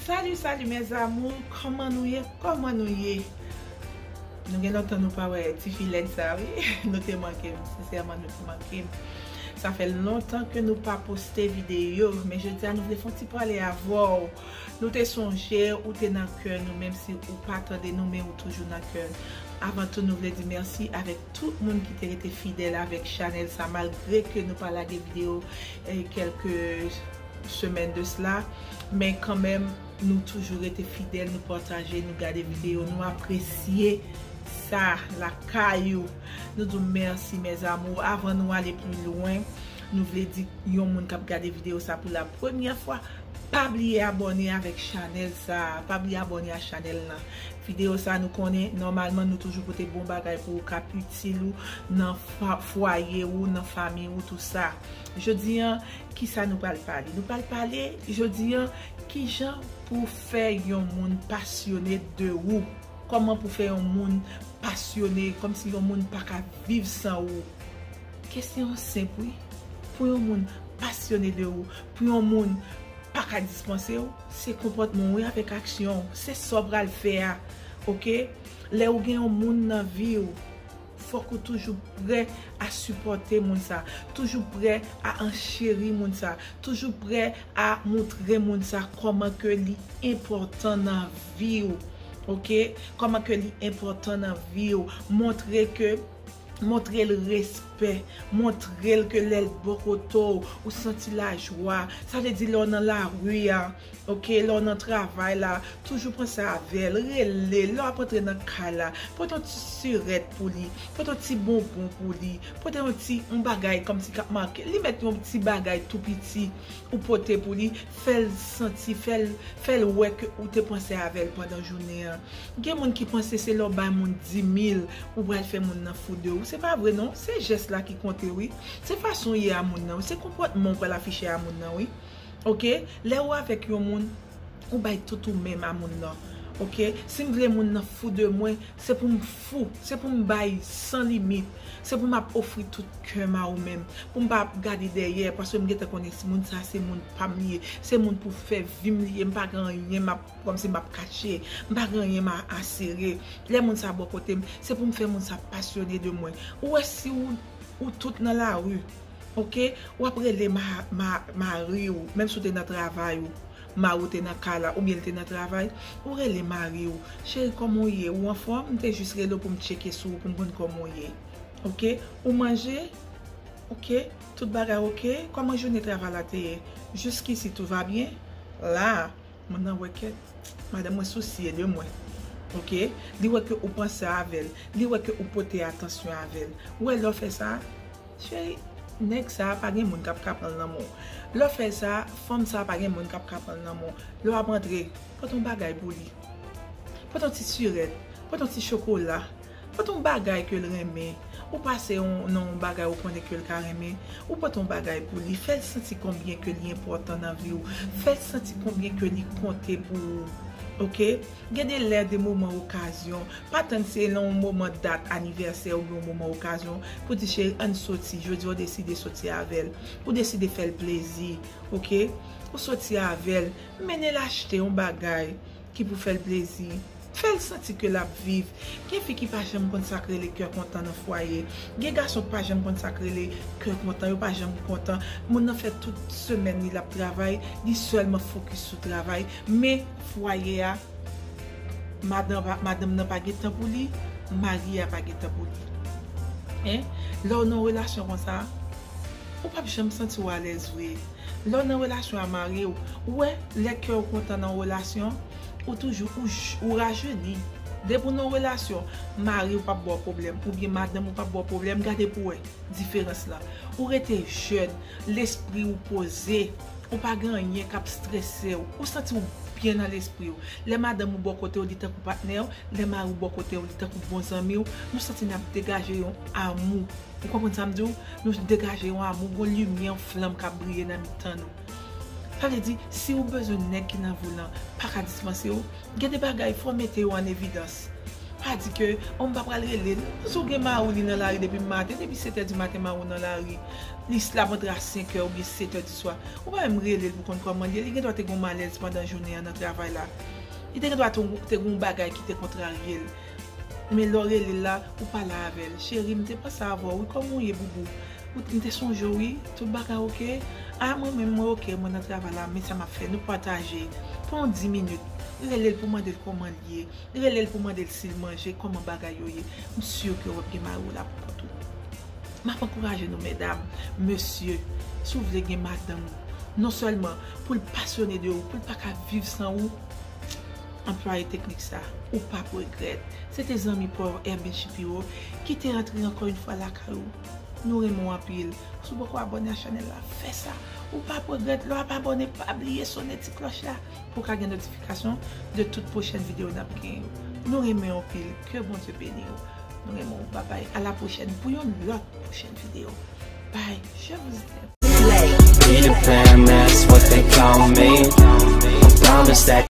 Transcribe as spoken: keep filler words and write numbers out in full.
Salut, salut mes amours, kòman nou ye? Kòman nou ye? Nou gen lontan nou pa wè ti fi lèd sa wi. Nou te manke m, sensèman nou te manke m. Sa fè lontan ke nou pa poste videyo, men jodi a nou vle fè yon ti pale avè w. Nou te sonje ou te nan kè nou, menm si ou pa tande nou, men ou toujou nan kè n. Avan tou, nou vle di mèsi avèk tout moun ki te rete fidèl avèk chanèl sa, malgre ke nou pa lage videyo, eh, kèlke semèn de sela, men kanmenm, nou toujou rete fidèl, nou pataje, nou gade videyo, nou apresye sa lakay ou. Nou di w mèsi, mes amours. Avan nou ale pli lwen, nou vle di yon moun k ap gade videyo sa pou la premyè fwa, pa bliye abòne avèk chanèl sa, pa bliye abòne a chanèl lan. Videyo sa, nou konnen, nòmalman, nou toujou pote bon bagay pou ou k ap itil ou nan fa-, fwaye ou, nan fanmi ou, tou sa. Jodi an, kisa nou pral pale? Nou pral pale, jodi an, kijan pou fè yon moun pasyone de ou. Kòman pou fè yon moun pasyone, kòmsi yon moun pa ka viv san ou. Kesyon senp, wi. Pou yon moun pasyone de ou, pou yon moun pa ka dispanse w, se konpòtman w, wi, avèk aksyon w. Se sa w pral fè a, oke? Lè ou gen yon moun nan vi w, fòk ou toujou prè a sipòte moun sa, toujou prè a ancheri moun sa, toujou prè a montre moun sa kòman ke li enpòtan nan vi w, oke? Kòman ke li enpòtan nan vi w. Montre ke, montre l respè, montre l ke lè l bò kote w, ou santi lajwa. Sa vle di lè w nan lari a, oke, lè w nan travay la, toujou panse avè l, rele l, lè w ap antre nan kay la, pote yon ti sirèt pou li, pote yon ti bonbon pou li, pote yon ti, yon bagay kòmsi k ap make, li mèt yon ti bagay tou piti ou pote pou li, fè l santi, fè l, fè l wè ke ou te panse avè l pandan jounen an. Gen moun ki panse se lè w bay moun di mil ou pral fè moun nan fou de ou. Se pa vre non, se jès la ki konte wi. Se fason w ye a moun nan wi, se konpòtman w pral afiche a moun nan wi. Oke? Lè ou avèk yon moun, ou bay tout ou menm a moun nan. Oke? Si m vle moun nan fou de mwen, se pou m fou, se pou m bay san limit, se pou m ap ofri tout kè m a ou menm, pou m pa ap gade dèyè, paske m gentan konnen si moun sa se moun pa m li ye, se moun pou fè vi m li ye, m pa gen anyen m ap, kòmsi m ap kache, m pa gen anyen m a, a sere. Lè moun sa bò kote m, se pou m fè moun sa pasyone de mwen. Ou wè si ou, ou tout nan lari, oke, w ap rele ma, ma, mari w, menm si w te nan travay ou, mari w te nan kay la, oubyen l te nan travay, ou rele mari w. Cheri, kòman w ye? Ou anfòm? M te jis rele w pou m tcheke sou ou, pou m konn kòman w ye. Oke? Ou manje? Oke? Tout bagay oke? Kòman jounen travay la te ye? Jiskisi, tout va byen? La, moun nan wè ke madanm mwen sousye de mwen. Oke? Li wè ke ou panse avè l. Li wè ke ou pote atansyon avè l. Ou wè lè w fè sa, cheri, nèg sa a pa gen moun k ap ka pran l nan men w. Lè w fè sa, fanm sa a pa gen moun k ap ka pran l nan men w. Lè w ap antre, pote yon bagay pou li. Pote yon ti sirèt, pote yon ti chokola, pote yon bagay ke l renmen. Ou pase yon, nan yon bagay ou konnen ke l ka renmen, ou pote yon bagay pou li, fè l santi konbyen ke li enpòtan nan vi w, fè l santi konbyen ke li konte pou ou. Oke? Gen de lè, de moman okazyon. Pa tann se nan yon moman dat anivèsè oubyen yon moman okazyon pou di, cheri, ann soti. Jodi a w deside soti avè l. Ou deside fè l plezi. Oke? Ou soti avè l. Mennen l achte yon bagay ki pou fè l plezi. Fè l santi ke l ap viv. Gen fi ki pa janm konn sa k rele kè kontan nan fwaye. Gen gason ki pa janm konn sa k rele kè kontan. Yo pa janm kontan. Moun nan fè tout semèn li l ap travay. Li sèlman fokis sou travay. Men fwaye a, madan pa, madanm nan pa gen tan pou li, mari a pa gen tan pou li. Hein? Lè w nan relasyon konsa, ou p ap janm santi w alèz vre. Lè w nan relasyon a mari w, ou wè, lè kè w kontan nan yon relasyon, ou toujou, ou, j- ou rajeni. Depi w nan yon relasyon, mari w p ap ba w pwoblèm, oubyen madanm ou p ap ba w pwoblèm, gade pou w wè diferans lan. Ou rete jèn, lespri w poze, ou pa gen anyen k ap strese w, ou santi w byen nan lespri w. Lè madanm ou bò kote w, li tankou patnè w, lè mari w bò kote w, li tankou bon zanmi w, nou santi n ap degaje yon amou. Ou konprann sa m di w? Nou degaje yon amou, gon limyè, yon flanm k ap briye nan mitan nou. Sa vle di, si ou bezwen nèg ki nan vi w lan pa ka dispanse w, gen de bagay fò w mete yo an evidans. Pa di ke, o, m pa pral rele l. Si w gen mari w, li nan lari depi maten, depi sèt è di maten, mari w nan lari. Li, l ap antre a senk è oubyen sèt è di swa. Ou pa menm rele l pou konn kòman l ye. Li gendwa te gen yon malèz pandan jounen an nan travay la. Li te gendwa te, te gen yon bagay ki te kontrarye l. Men lè w rele l la, ou pale avè l. Cheri, m te panse avè w, wi, kòman w ye, boubou? Ou, m te sonje w, wi, tout bagay oke? A, mwen menm, mwen oke, mwen nan travay la, men sa m ap fè, nou pataje. Pran yon dis minit, rele l pou mande l kòman l ye. Rele l pou mande l si l manje, kòman bagay yo ye. M si ke w ap gen mari w la pou kont ou. M ap ankouraje nou, medam, mesye, si w vle gen madanm ou, non sèlman pou l pasyone de ou, pou l pa ka viv san ou, anplwaye teknik sa, ou p ap regrèt. Se te zanmi pa w, Erben Shapiro, ki te rantre ankò yon fwa lakay ou. Nou renmen w anpil. Si w poko abòne a chanèl la, fè sa. Ou p ap regrèt lè w ap abòne, pa bliye sonnen ti klòch la pou w ka gen notifikasyon de tout pwochèn videyo n ap gen yo. Nou renmen w anpil. Ke Bondye beni w. Nou renmen w. Babay. A la pwochèn pou yon lòt pwochèn videyo. Bye. Je vous aime.